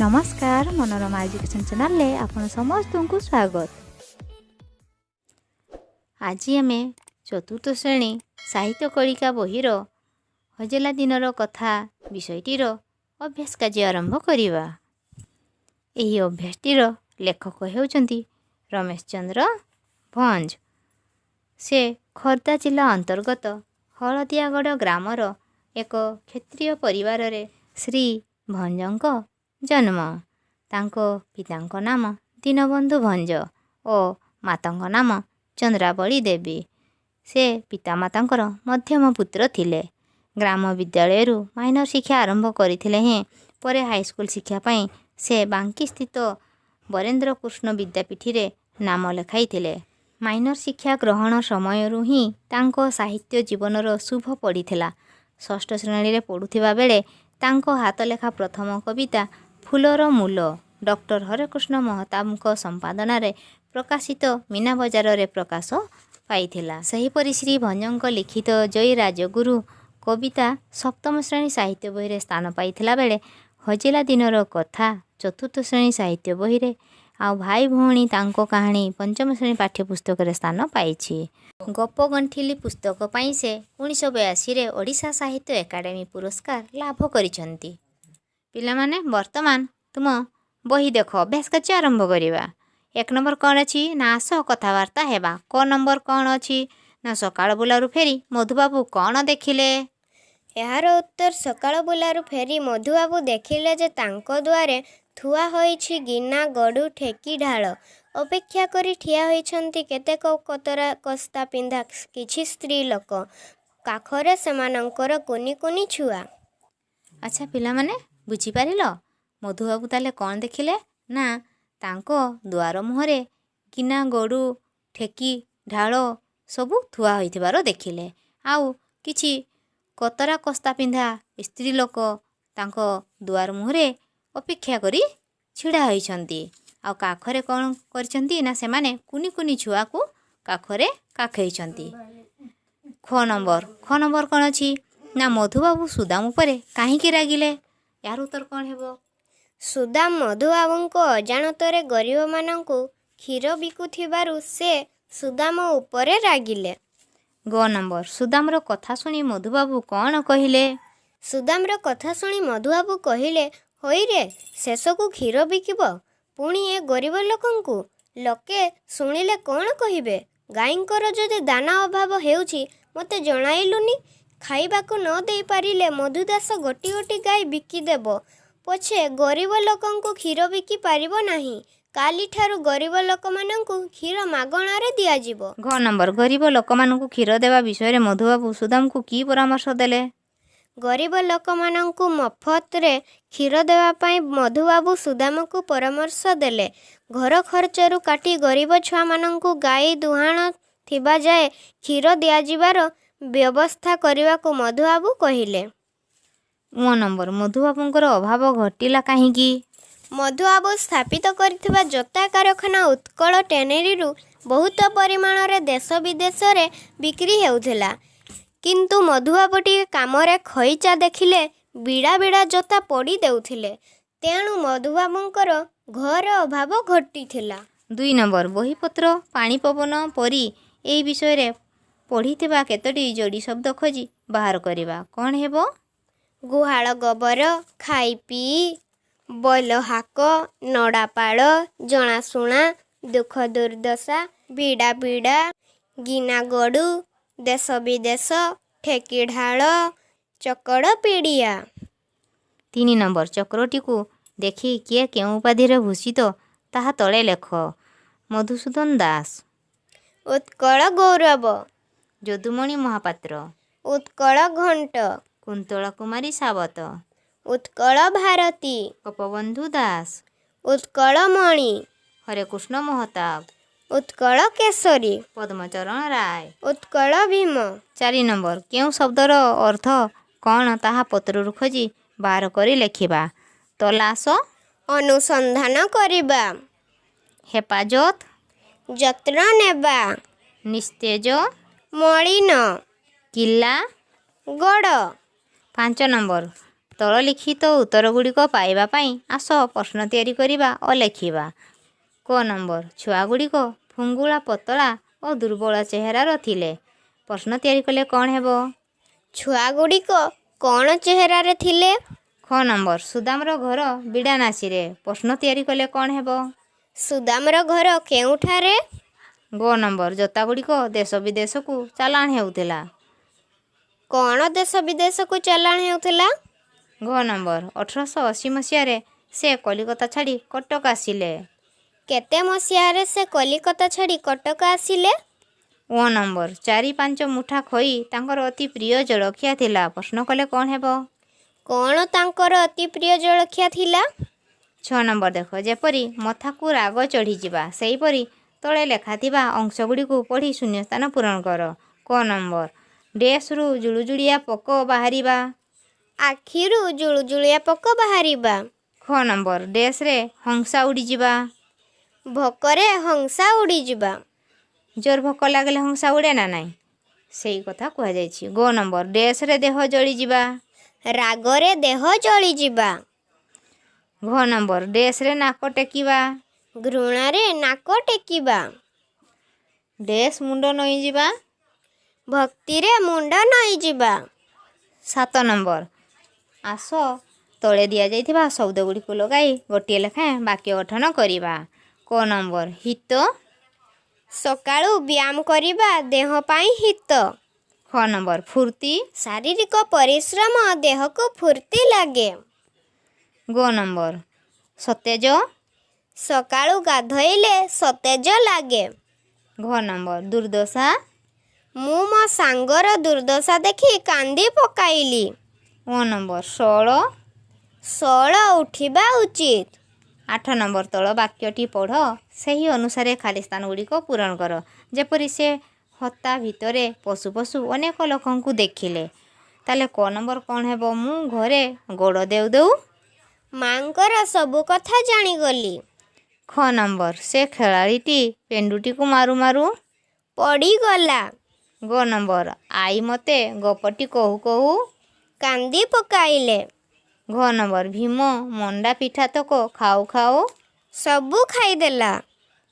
ନମସ୍କାର, ମନୋରମା ଏଜୁକେସନ୍ ଚ୍ୟାନେଲରେ ଆପଣ ସମସ୍ତଙ୍କୁ ସ୍ୱାଗତ। ଆଜି ଆମେ ଚତୁର୍ଥ ଶ୍ରେଣୀ ସାହିତ୍ୟ କଳିକା ବହିର ହଜିଲା ଦିନର କଥା ବିଷୟଟିର ଅଭ୍ୟାସ କାର୍ଯ୍ୟ ଆରମ୍ଭ କରିବା। ଏହି ଅଭ୍ୟାସଟିର ଲେଖକ ହେଉଛନ୍ତି ରମେଶ ଚନ୍ଦ୍ର ଭଞ୍ଜ। ସେ ଖୋର୍ଦ୍ଧା ଜିଲ୍ଲା ଅନ୍ତର୍ଗତ ହଳଦିଆଗଡ଼ ଗ୍ରାମର ଏକ କ୍ଷତ୍ରିୟ ପରିବାରରେ ଶ୍ରୀ ଭଞ୍ଜଙ୍କ ଜନ୍ମ। ତାଙ୍କ ପିତାଙ୍କ ନାମ ଦୀନବନ୍ଧୁ ଭଞ୍ଜ ଓ ମାତାଙ୍କ ନାମ ଚନ୍ଦ୍ରାବଳୀ ଦେବୀ। ସେ ପିତାମାତାଙ୍କର ମଧ୍ୟମ ପୁତ୍ର ଥିଲେ। ଗ୍ରାମ ବିଦ୍ୟାଳୟରୁ ମାଇନର ଶିକ୍ଷା ଆରମ୍ଭ କରିଥିଲେ ହେଁ ପରେ ହାଇସ୍କୁଲ ଶିକ୍ଷା ପାଇଁ ସେ ବାଙ୍କୀସ୍ଥିତ ବରେନ୍ଦ୍ର କୃଷ୍ଣ ବିଦ୍ୟାପୀଠରେ ନାମ ଲେଖାଇଥିଲେ। ମାଇନର ଶିକ୍ଷା ଗ୍ରହଣ ସମୟରୁ ହିଁ ତାଙ୍କ ସାହିତ୍ୟ ଜୀବନର ଶୁଭ ପଡ଼ିଥିଲା। ଷଷ୍ଠ ଶ୍ରେଣୀରେ ପଢ଼ୁଥିବା ବେଳେ ତାଙ୍କ ହାତଲେଖା ପ୍ରଥମ କବିତା ଫୁଲର ମୂଲ ଡକ୍ଟର ହରେକୃଷ୍ଣ ମହତାବଙ୍କ ସମ୍ପାଦନାରେ ପ୍ରକାଶିତ ମୀନାବଜାରରେ ପ୍ରକାଶ ପାଇଥିଲା। ସେହିପରି ଶ୍ରୀ ଭଞ୍ଜଙ୍କ ଲିଖିତ ଜୟୀ ରାଜଗୁରୁ କବିତା ସପ୍ତମ ଶ୍ରେଣୀ ସାହିତ୍ୟ ବହିରେ ସ୍ଥାନ ପାଇଥିଲା ବେଳେ ହଜିଲା ଦିନର କଥା ଚତୁର୍ଥ ଶ୍ରେଣୀ ସାହିତ୍ୟ ବହିରେ ଆଉ ଭାଇ ଭଉଣୀ ତାଙ୍କ କାହାଣୀ ପଞ୍ଚମ ଶ୍ରେଣୀ ପାଠ୍ୟପୁସ୍ତକରେ ସ୍ଥାନ ପାଇଛି। ଗପ ଗଣ୍ଠିଲି ପୁସ୍ତକ ପାଇଁ ସେ 1982ରେ ଓଡ଼ିଶା ସାହିତ୍ୟ ଏକାଡେମୀ ପୁରସ୍କାର ଲାଭ କରିଛନ୍ତି। ପିଲାମାନେ, ବର୍ତ୍ତମାନ ତୁମ ବହି ଦେଖ, ଅଭ୍ୟାସ କାର୍ଯ୍ୟ ଆରମ୍ଭ କରିବା। 1 ନମ୍ବର କ'ଣ ଅଛି ନା ଆସ କଥାବାର୍ତ୍ତା ହେବା। କ ନମ୍ବର କ'ଣ ଅଛି ନା ସକାଳ ବୁଲାରୁ ଫେରି ମଧୁବାବୁ କ'ଣ ଦେଖିଲେ? ଏହାର ଉତ୍ତର, ସକାଳ ବୁଲାରୁ ଫେରି ମଧୁବାବୁ ଦେଖିଲେ ଯେ ତାଙ୍କ ଦୁଆରେ ଥୁଆ ହୋଇଛି ଗିନା, ଗଡୁ, ଠେକି, ଢାଳ। ଅପେକ୍ଷା କରି ଠିଆ ହୋଇଛନ୍ତି କେତେକ କତରା କସ୍ତା ପିନ୍ଧା କିଛି ସ୍ତ୍ରୀ ଲୋକ। କାଖରେ ସେମାନଙ୍କର କୁନି କୁନି ଛୁଆ। ଆଚ୍ଛା ପିଲାମାନେ, ବୁଝିପାରିଲ? ମଧୁବାବୁ ତାହେଲେ କ'ଣ ଦେଖିଲେ ନା ତାଙ୍କ ଦୁଆର ମୁହଁରେ ଗିନା, ଗଡୁ, ଠେକି, ଢାଳ ସବୁ ଥୁଆ ହୋଇଥିବାର ଦେଖିଲେ, ଆଉ କିଛି କତରା କସ୍ତା ପିନ୍ଧା ସ୍ତ୍ରୀ ଲୋକ ତାଙ୍କ ଦୁଆର ମୁହଁରେ ଅପେକ୍ଷା କରି ଛିଡ଼ା ହୋଇଛନ୍ତି, ଆଉ କାଖରେ କ'ଣ କରିଛନ୍ତି ନା ସେମାନେ କୁନି କୁନି ଛୁଆକୁ କାଖରେ କାଖେଇଛନ୍ତି। ଖ ନମ୍ବର, ଖ ନମ୍ବର କ'ଣ ଅଛି ନା ମଧୁବାବୁ ସୁଦାମ ଉପରେ କାହିଁକି ରାଗିଲେ? ଏହାର ଉତ୍ତର କ'ଣ ହେବ? ସୁଦାମ ମଧୁବାବୁଙ୍କ ଅଜାଣତରେ ଗରିବମାନଙ୍କୁ କ୍ଷୀର ବିକୁଥିବାରୁ ସେ ସୁଦାମ ଉପରେ ରାଗିଲେ। ଗ ନମ୍ବର, ସୁଦାମର କଥା ଶୁଣି ମଧୁବାବୁ କ'ଣ କହିଲେ? ସୁଦାମର କଥା ଶୁଣି ମଧୁବାବୁ କହିଲେ, ହଇରେ, ଶେଷକୁ କ୍ଷୀର ବିକିବ, ପୁଣି ଏ ଗରିବ ଲୋକଙ୍କୁ? ଲୋକେ ଶୁଣିଲେ କ'ଣ କହିବେ? ଗାଈଙ୍କର ଯଦି ଦାନା ଅଭାବ ହେଉଛି ମୋତେ ଜଣାଇଲୁନି? ଖାଇବାକୁ ନ ଦେଇପାରିଲେ ମଧୁଦାସ ଗୋଟି ଗୋଟି ଗାଈ ବିକିଦେବ ପଛେ ଗରିବ ଲୋକଙ୍କୁ କ୍ଷୀର ବିକି ପାରିବ ନାହିଁ। କାଲିଠାରୁ ଗରିବ ଲୋକମାନଙ୍କୁ କ୍ଷୀର ମାଗଣାରେ ଦିଆଯିବ। ଘ ନମ୍ବର, ଗରିବ ଲୋକମାନଙ୍କୁ କ୍ଷୀର ଦେବା ବିଷୟରେ ମଧୁବାବୁ ସୁଦାମକୁ କି ପରାମର୍ଶ ଦେଲେ? ଗରିବ ଲୋକମାନଙ୍କୁ ମଫତରେ କ୍ଷୀର ଦେବା ପାଇଁ ମଧୁବାବୁ ସୁଦାମକୁ ପରାମର୍ଶ ଦେଲେ। ଘର ଖର୍ଚ୍ଚରୁ କାଟି ଗରିବ ଛୁଆମାନଙ୍କୁ ଗାଈ ଦୁହାଣ ଥିବା ଯାଏ କ୍ଷୀର ଦିଆଯିବାର ବ୍ୟବସ୍ଥା କରିବାକୁ ମଧୁବାବୁ କହିଲେ। ଙ ନମ୍ବର, ମଧୁବାବୁଙ୍କର ଅଭାବ ଘଟିଲା କାହିଁକି? ମଧୁବାବୁ ସ୍ଥାପିତ କରିଥିବା ଜୋତା କାରଖାନା ଉତ୍କଳ ଟ୍ୟାନେରୀରୁ ବହୁତ ପରିମାଣରେ ଦେଶ ବିଦେଶରେ ବିକ୍ରି ହେଉଥିଲା। କିନ୍ତୁ ମଧୁବାବୁ ଟିକେ କାମରେ ଖଇଚା ଦେଖିଲେ ବିଡ଼ା ବିଡ଼ା ଜୋତା ପୋଡ଼ି ଦେଉଥିଲେ। ତେଣୁ ମଧୁବାବୁଙ୍କର ଘୋର ଅଭାବ ଘଟିଥିଲା। 2 ନମ୍ବର, ବହିପତ୍ର, ପାଣି ପବନ ପରି ଏହି ବିଷୟରେ ପଢ଼ିଥିବା କେତୋଟି ଯୋଡ଼ି ଶବ୍ଦ ଖୋଜି ବାହାର କରିବା। କ'ଣ ହେବ? ଗୁହାଳ ଗୋବର, ଖାଇ ପିଇ, ବଲହାକ, ନଡ଼ାପାଳ, ଜଣାଶୁଣା, ଦୁଃଖ ଦୁର୍ଦ୍ଦଶା, ବିଡ଼ା ବିଡ଼ା, ଗିନା ଗଡୁ, ଦେଶ ବିଦେଶ, ଠେକି ଢାଳ, ଚକଡ଼ ପିଡ଼ିଆ। 3 ନମ୍ବର, ଚକ୍ରଟିକୁ ଦେଖି କିଏ କେଉଁ ଉପାଧିରେ ଭୂଷିତ ତାହା ତଳେ ଲେଖ। ମଧୁସୂଦନ ଦାସ, ଉତ୍କଳ ଗୌରବ, ଯଦୁମଣି ମହାପାତ୍ର, ଉତ୍କଳ ଘଣ୍ଟ, କୁନ୍ତଳା କୁମାରୀ ସାବତ, ଉତ୍କଳ ଭାରତୀ, ଗୋପବନ୍ଧୁ ଦାସ, ଉତ୍କଳମଣି, ହରେକୃଷ୍ଣ ମହତାବ, ଉତ୍କଳ କେଶରୀ, ପଦ୍ମଚରଣ ରାୟ, ଉତ୍କଳ ଭୀମ। 4 ନମ୍ବର, କେଉଁ ଶବ୍ଦର ଅର୍ଥ କ'ଣ ତାହା ପତ୍ରରୁ ଖୋଜି ବାହାର କରି ଲେଖିବା। ତଲାସ, ଅନୁସନ୍ଧାନ କରିବା, ହେପାଜତ, ଯତ୍ନ ନେବା, ନିସ୍ତେଜ, ମଳିନ, କିଲ୍ଲା, ଗଡ଼। 5 ନମ୍ବର, ତଳ ଲିଖିତ ଉତ୍ତରଗୁଡ଼ିକ ପାଇବା ପାଇଁ ଆସ ପ୍ରଶ୍ନ ତିଆରି କରିବା ଓ ଲେଖିବା। କ ନମ୍ବର, ଛୁଆଗୁଡ଼ିକ ଫୁଙ୍ଗୁଳା, ପତଳା ଓ ଦୁର୍ବଳ ଚେହେରାର ଥିଲେ। ପ୍ରଶ୍ନ ତିଆରି କଲେ କ'ଣ ହେବ? ଛୁଆଗୁଡ଼ିକ କ'ଣ ଚେହେରାରେ ଥିଲେ? ଖ ନମ୍ବର, ସୁଦାମର ଘର ବିଡ଼ାନାସୀରେ। ପ୍ରଶ୍ନ ତିଆରି କଲେ କ'ଣ ହେବ? ସୁଦାମର ଘର କେଉଁଠାରେ? ଗ ନମ୍ବର, ଜୋତାଗୁଡ଼ିକ ଦେଶ ବିଦେଶକୁ ଚାଲାଣ ହେଉଥିଲା। କ'ଣ ଦେଶ ବିଦେଶକୁ ଚାଲାଣ ହେଉଥିଲା? ଘ ନମ୍ବର, 1880 ମସିହାରେ ସେ କଲିକତା ଛାଡ଼ି କଟକ ଆସିଲେ। କେତେ ମସିହାରେ ସେ କଲିକତା ଛାଡ଼ି କଟକ ଆସିଲେ? ଓ ନମ୍ବର, 4-5 ମୁଠା ଖଇ ତାଙ୍କର ଅତି ପ୍ରିୟ ଜଳଖିଆ ଥିଲା। ପ୍ରଶ୍ନ କଲେ କ'ଣ ହେବ? କ'ଣ ତାଙ୍କର ଅତି ପ୍ରିୟ ଜଳଖିଆ ଥିଲା? 6 ନମ୍ବର ଦେଖ, ଯେପରି ମଥାକୁ ରାଗ ଚଢ଼ିଯିବା ସେହିପରି ତଳେ ଲେଖାଥିବା ଅଂଶଗୁଡ଼ିକୁ ପଢ଼ି ଶୂନ୍ୟସ୍ଥାନ ପୂରଣ କର। କ ନମ୍ବର, ଡେସ୍ରୁ ଜୁଳୁଜୁଳିଆ ପୋକ ବାହାରିବା। ଆଖିରୁ ଜୁଳୁଜୁଳିଆ ପୋକ ବାହାରିବା। ଖ ନମ୍ବର, ଡେସ୍ରେ ହଂସା ଉଡ଼ିଯିବା। ଭୋକରେ ହଂସା ଉଡ଼ିଯିବା। ଜୋର ଭୋକ ଲାଗିଲେ ହଂସା ଉଡ଼େ ନା ନାହିଁ? ସେଇ କଥା କୁହାଯାଇଛି। ଗ ନମ୍ବର, ଡେସ୍ରେ ଦେହ ଜଳିଯିବା। ରାଗରେ ଦେହ ଜଳିଯିବା। ଘ ନମ୍ବର, ଡେସ୍ରେ ନାକ ଟେକିବା। ଘୃଣାରେ ନାକ ଟେକିବା। ଡେସ୍ ମୁଣ୍ଡ ନଇଁଯିବା। ଭକ୍ତିରେ ମୁଣ୍ଡ ନଇଁଯିବା। 7 ନମ୍ବର, ଆସ ତଳେ ଦିଆଯାଇଥିବା ଶବ୍ଦଗୁଡ଼ିକୁ ଲଗାଇ ଗୋଟିଏ ଲେଖାଏଁ ବାକ୍ୟ ଗଠନ କରିବା। କ ନମ୍ବର, ହିତ। ସକାଳୁ ବ୍ୟାୟାମ କରିବା ଦେହ ପାଇଁ ହିତ। ଖ ନମ୍ବର, ଫୁର୍ତ୍ତି। ଶାରୀରିକ ପରିଶ୍ରମ ଦେହକୁ ଫୁର୍ତ୍ତି ଲାଗେ। ଗ ନମ୍ବର, ସତେଜ। ସକାଳୁ ଗାଧୋଇଲେ ସତେଜ ଲାଗେ। ଘ ନମ୍ବର, ଦୁର୍ଦ୍ଦଶା। ମୁଁ ମୋ ସାଙ୍ଗର ଦୁର୍ଦ୍ଦଶା ଦେଖି କାନ୍ଦି ପକାଇଲି। ଓ ନମ୍ବର, ସଅଳ। ସଅଳ ଉଠିବା ଉଚିତ। 8 ନମ୍ବର, ତଳ ବାକ୍ୟଟି ପଢ଼, ସେହି ଅନୁସାରେ ଖାଲି ସ୍ଥାନଗୁଡ଼ିକ ପୂରଣ କର। ଯେପରି ସେ ହତା ଭିତରେ ପଶୁ ପଶୁ ଅନେକ ଲୋକଙ୍କୁ ଦେଖିଲେ। ତାହେଲେ କ ନମ୍ବର କ'ଣ ହେବ? ମୁଁ ଘରେ ଗୋଡ଼ ଦେଉ ଦେଉ ମାଙ୍କର ସବୁ କଥା ଜାଣିଗଲି। ଖ ନମ୍ବର, ସେ ଖେଳାଳିଟି ପେଣ୍ଡୁଟିକୁ ମାରୁ ମାରୁ ପଡ଼ିଗଲା। ଗ ନମ୍ବର, ଆଈ ମୋତେ ଗପଟି କହୁ କହୁ କାନ୍ଦି ପକାଇଲେ। ଘ ନମ୍ବର, ଭୀମ ମଣ୍ଡା ପିଠା ତକ ଖାଉ ଖାଉ ସବୁ ଖାଇଦେଲା।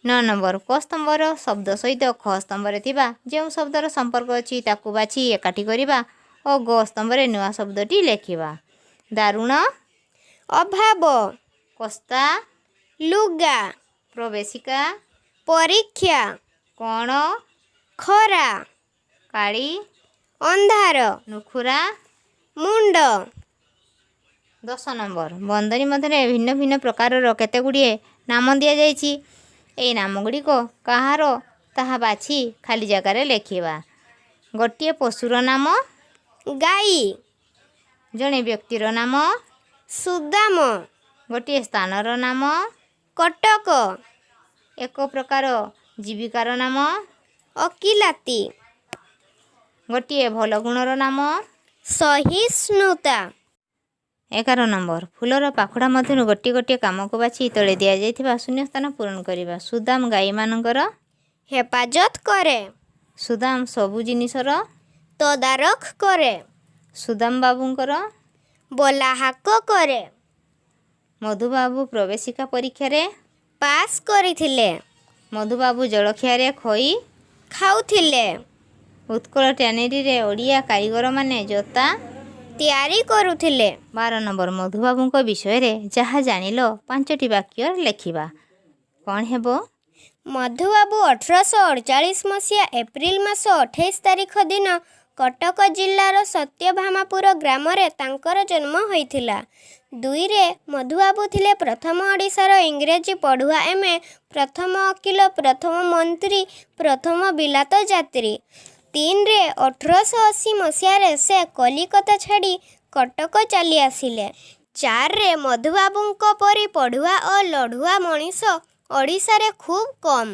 9 ନମ୍ବର, କ ସ୍ତମ୍ଭର ଶବ୍ଦ ସହିତ ଖ ସ୍ତମ୍ଭରେ ଥିବା ଯେଉଁ ଶବ୍ଦର ସମ୍ପର୍କ ଅଛି ତାକୁ ବାଛି ଏକାଠି କରିବା ଓ ଗ ସ୍ତମ୍ଭରେ ନୂଆ ଶବ୍ଦଟି ଲେଖିବା। ଦାରୁଣ। ଅଭାବ। କସ୍ତା। ଲୁଗା। ପ୍ରବେଶିକା। ପରୀକ୍ଷା। କ'ଣ। ଖରା। କାଳି। ଅନ୍ଧାର। ନୁଖୁରା। ମୁଣ୍ଡ। 10 ନମ୍ବର, ବନ୍ଧନୀ ମଧ୍ୟରେ ଭିନ୍ନ ଭିନ୍ନ ପ୍ରକାରର କେତେ ଗୁଡ଼ିଏ ନାମ ଦିଆଯାଇଛି। ଏହି ନାମଗୁଡ଼ିକ କାହାର ତାହା ବାଛି ଖାଲି ଜାଗାରେ ଲେଖିବା। ଗୋଟିଏ ପଶୁର ନାମ। ଗାଈ। ଜଣେ ବ୍ୟକ୍ତିର ନାମ। ସୁଦାମ। ଗୋଟିଏ ସ୍ଥାନର ନାମ। କଟକ। ଏକ ପ୍ରକାର ଜୀବିକାର ନାମ। ଓକିଲାତି। ଗୋଟିଏ ଭଲ ଗୁଣର ନାମ। ସହିଷ୍ଣୁତା। 11 ନମ୍ବର, ଫୁଲର ପାଖୁଡ଼ା ମଧ୍ୟରୁ ଗୋଟିଏ ଗୋଟିଏ କାମକୁ ବାଛି ତଳେ ଦିଆଯାଇଥିବା ଶୂନ୍ୟସ୍ଥାନ ପୂରଣ କରିବା। ସୁଦାମ ଗାଈମାନଙ୍କର ହେଫାଜତ କରେ। ସୁଦାମ ସବୁ ଜିନିଷର ତଦାରଖ କରେ। ସୁଦାମ ବାବୁଙ୍କର ବୋଲାହାକ କରେ। ମଧୁବାବୁ ପ୍ରବେଶିକା ପରୀକ୍ଷାରେ ପାସ୍ କରିଥିଲେ। ମଧୁବାବୁ ଜଳଖିଆରେ ଖଇ ଖାଉଥିଲେ। ଉତ୍କଳ ଟ୍ୟାନେରୀରେ ଓଡ଼ିଆ କାରିଗରମାନେ ଜୋତା ତିଆରି କରୁଥିଲେ। 12 ନମ୍ବର, ମଧୁବାବୁଙ୍କ ବିଷୟରେ ଯାହା ଜାଣିଲ 5ଟି ବାକ୍ୟ ଲେଖିବା। କ'ଣ ହେବ? ମଧୁବାବୁ 1848 ମସିହା ଏପ୍ରିଲ ମାସ 28 ତାରିଖ ଦିନ କଟକ ଜିଲ୍ଲାର ସତ୍ୟଭାମାପୁର ଗ୍ରାମରେ ତାଙ୍କର ଜନ୍ମ ହୋଇଥିଲା। 2ରେ ମଧୁବାବୁ ଥିଲେ ପ୍ରଥମ ଓଡ଼ିଶାର ଇଂରେଜୀ ପଢ଼ୁଆ ଏମ୍.ଏ., ପ୍ରଥମ ଓକିଲ, ପ୍ରଥମ ମନ୍ତ୍ରୀ, ପ୍ରଥମ ବିଲାତ ଯାତ୍ରୀ। 3ରେ 1880 ମସିହାରେ ସେ କଲିକତା ଛାଡ଼ି କଟକ ଚାଲି ଆସିଲେ। 4ରେ ମଧୁବାବୁଙ୍କ ପରି ପଢ଼ୁଆ ଓ ଲଢ଼ୁଆ ମଣିଷ ଓଡ଼ିଶାରେ ଖୁବ୍ କମ୍।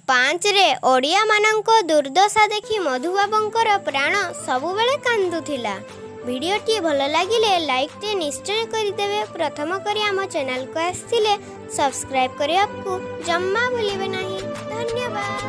5ରେ ଓଡ଼ିଆମାନଙ୍କ ଦୁର୍ଦ୍ଦଶା ଦେଖି ମଧୁବାବୁଙ୍କର ପ୍ରାଣ ସବୁବେଳେ କାନ୍ଦୁଥିଲା। ଭିଡ଼ିଓଟି ଭଲ ଲାଗିଲେ ଲାଇକ୍ଟେ ନିଶ୍ଚୟ କରିଦେବେ। ପ୍ରଥମ କରି ଆମ ଚ୍ୟାନେଲକୁ ଆସିଥିଲେ ସବସ୍କ୍ରାଇବ୍ କରିବାକୁ ଜମା ଭୁଲିବେ ନାହିଁ। ଧନ୍ୟବାଦ।